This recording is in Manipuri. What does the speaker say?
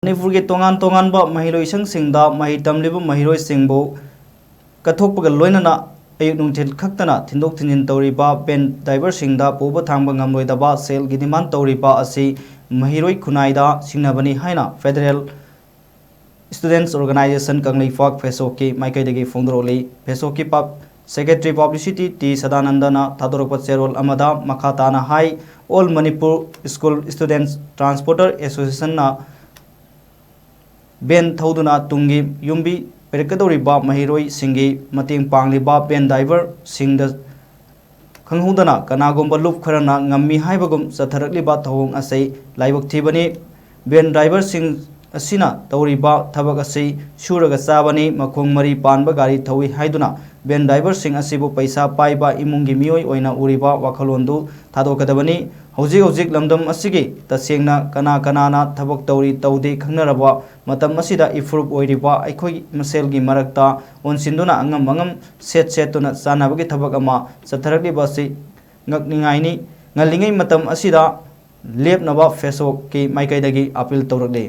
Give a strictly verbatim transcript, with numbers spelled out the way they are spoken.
ꯃꯅꯤꯄꯨꯔꯒꯤ ꯇꯣꯉꯥꯟ ꯇꯣꯉꯥꯟꯕ ꯃꯍꯩꯔꯣꯏꯁꯪꯁꯤꯡꯗ ꯃꯍꯩ ꯇꯝꯂꯤꯕ ꯃꯍꯩꯔꯣꯏꯁꯤꯡꯕꯨ ꯀꯠꯊꯣꯛꯄꯒ ꯂꯣꯏꯅꯅ ꯑꯌꯨꯛ ꯅꯨꯡꯊꯤꯜ ꯈꯛꯇꯅ ꯊꯤꯟꯗꯣꯛ ꯊꯤꯟꯖꯤꯟ ꯇꯧꯔꯤꯕ ꯚꯦꯟ ꯗ꯭ꯔꯥꯏꯚꯔꯁꯤꯡꯗ ꯄꯨꯕ ꯊꯥꯡꯕ ꯉꯝꯂꯣꯏꯗꯕ ꯁꯦꯜꯒꯤ ꯗꯤꯃꯥꯟ ꯇꯧꯔꯤꯕ ꯑꯁꯤ ꯃꯍꯩꯔꯣꯏ ꯈꯨꯟꯅꯥꯏꯗ ꯁꯤꯡꯅꯕꯅꯤ ꯍꯥꯏꯅ ꯐꯦꯗꯔꯦꯜ ꯁ꯭ꯇꯨꯗꯦꯟꯠꯁ ꯑꯣꯔꯒꯅꯥꯏꯖꯦꯁꯟ ꯀꯪꯂꯩꯄꯥꯛ ꯐꯦꯁꯣꯛꯀꯤ ꯃꯥꯏꯀꯩꯗꯒꯤ ꯐꯣꯡꯗꯣꯔꯛꯂꯤ꯫ ꯐꯦꯁꯣꯛꯀꯤ ꯄꯕ-, ꯁꯦꯀ꯭ꯔꯦꯇꯔꯤ ꯄꯕ꯭ꯂꯤꯁꯤꯇꯤ ꯇꯤ ꯁꯗꯥꯅꯟꯗꯅ ꯊꯥꯗꯣꯔꯛꯄ ꯆꯦꯔꯣꯜ ꯑꯃꯗ ꯃꯈꯥ ꯇꯥꯅ ꯍꯥꯏ, all Manipur school ꯁ꯭ꯇꯨꯗꯦꯟꯠꯁ transporter ꯑꯦꯁꯣꯁꯤꯌꯦꯁꯟꯅ van ꯊꯧꯗꯨꯅ ꯇꯨꯡꯒꯤ ꯌꯨꯝꯕꯤ ꯑꯣꯏꯔꯛꯀꯗꯧꯔꯤꯕ ꯃꯍꯩꯔꯣꯏꯁꯤꯡꯒꯤ ꯃꯇꯦꯡ ꯄꯥꯡꯂꯤꯕ ꯚꯦꯟ ꯗ꯭ꯔꯥꯏꯚꯔꯁꯤꯡꯗ ꯈꯪꯍꯧꯗꯅ ꯀꯅꯥꯒꯨꯝꯕ ꯂꯨꯞ ꯈꯔꯅ ꯉꯝꯃꯤ ꯍꯥꯏꯕꯒꯨꯝ ꯆꯠꯊꯔꯛꯂꯤꯕ ꯊꯧꯑꯣꯡ ꯑꯁꯤ ꯂꯥꯏꯕꯛ ꯊꯤꯕꯅꯤ꯫ ꯚꯦꯟ ꯗ꯭ꯔꯥꯏꯚꯔꯁꯤꯡ ꯑꯁꯤꯅ ꯇꯧꯔꯤꯕ ꯊꯕꯛ ꯑꯁꯤ ꯁꯨꯔꯒ ꯆꯥꯕꯅꯤ, ꯃꯈꯣꯡ ꯃꯔꯤ ꯄꯥꯟꯕ ꯒꯥꯔꯤ ꯊꯧꯏ ꯍꯥꯏꯗꯨꯅ ꯚꯦꯟ ꯗ꯭ꯔꯥꯏꯚꯔꯁꯤꯡ ꯑꯁꯤꯕꯨ ꯄꯩꯁꯥ ꯄꯥꯏꯕ ꯏꯃꯨꯡꯒꯤ ꯃꯤꯑꯣꯏ ꯑꯣꯏꯅ ꯎꯔꯤꯕ ꯋꯥꯈꯜꯂꯣꯟꯗꯨ ꯊꯥꯗꯣꯛꯀꯗꯕꯅꯤ꯫ ꯍꯧꯖꯤꯛ ꯍꯧꯖꯤꯛ ꯂꯝꯗꯝ ꯑꯁꯤꯒꯤ ꯇꯁꯦꯡꯅ ꯀꯅꯥ ꯀꯅꯥꯅ ꯊꯕꯛ ꯇꯧꯔꯤ ꯇꯧꯗꯦ ꯈꯪꯅꯔꯕ ꯃꯇꯝ ꯑꯁꯤꯗ ꯏꯐꯨꯔꯨꯞ ꯑꯣꯏꯔꯤꯕ ꯑꯩꯈꯣꯏ ꯃꯁꯦꯜꯒꯤ ꯃꯔꯛꯇ ꯑꯣꯟꯁꯤꯟꯗꯨꯅ ꯑꯉꯝ ꯑꯉꯝ ꯁꯦꯠ ꯁꯦꯠꯇꯨꯅ ꯆꯥꯟꯅꯕꯒꯤ ꯊꯕꯛ ꯑꯃ ꯆꯠꯊꯔꯛꯂꯤꯕ ꯑꯁꯤ ꯉꯛꯅꯤꯡꯉꯥꯏꯅꯤ꯫ ꯉꯜꯂꯤꯉꯩ ꯃꯇꯝ ꯑꯁꯤꯗ ꯂꯦꯞꯅꯕ ꯐꯦꯁꯣꯛꯀꯤ ꯃꯥꯏꯀꯩꯗꯒꯤ ꯑꯥꯄꯤꯜ ꯇꯧꯔꯛꯂꯤ꯫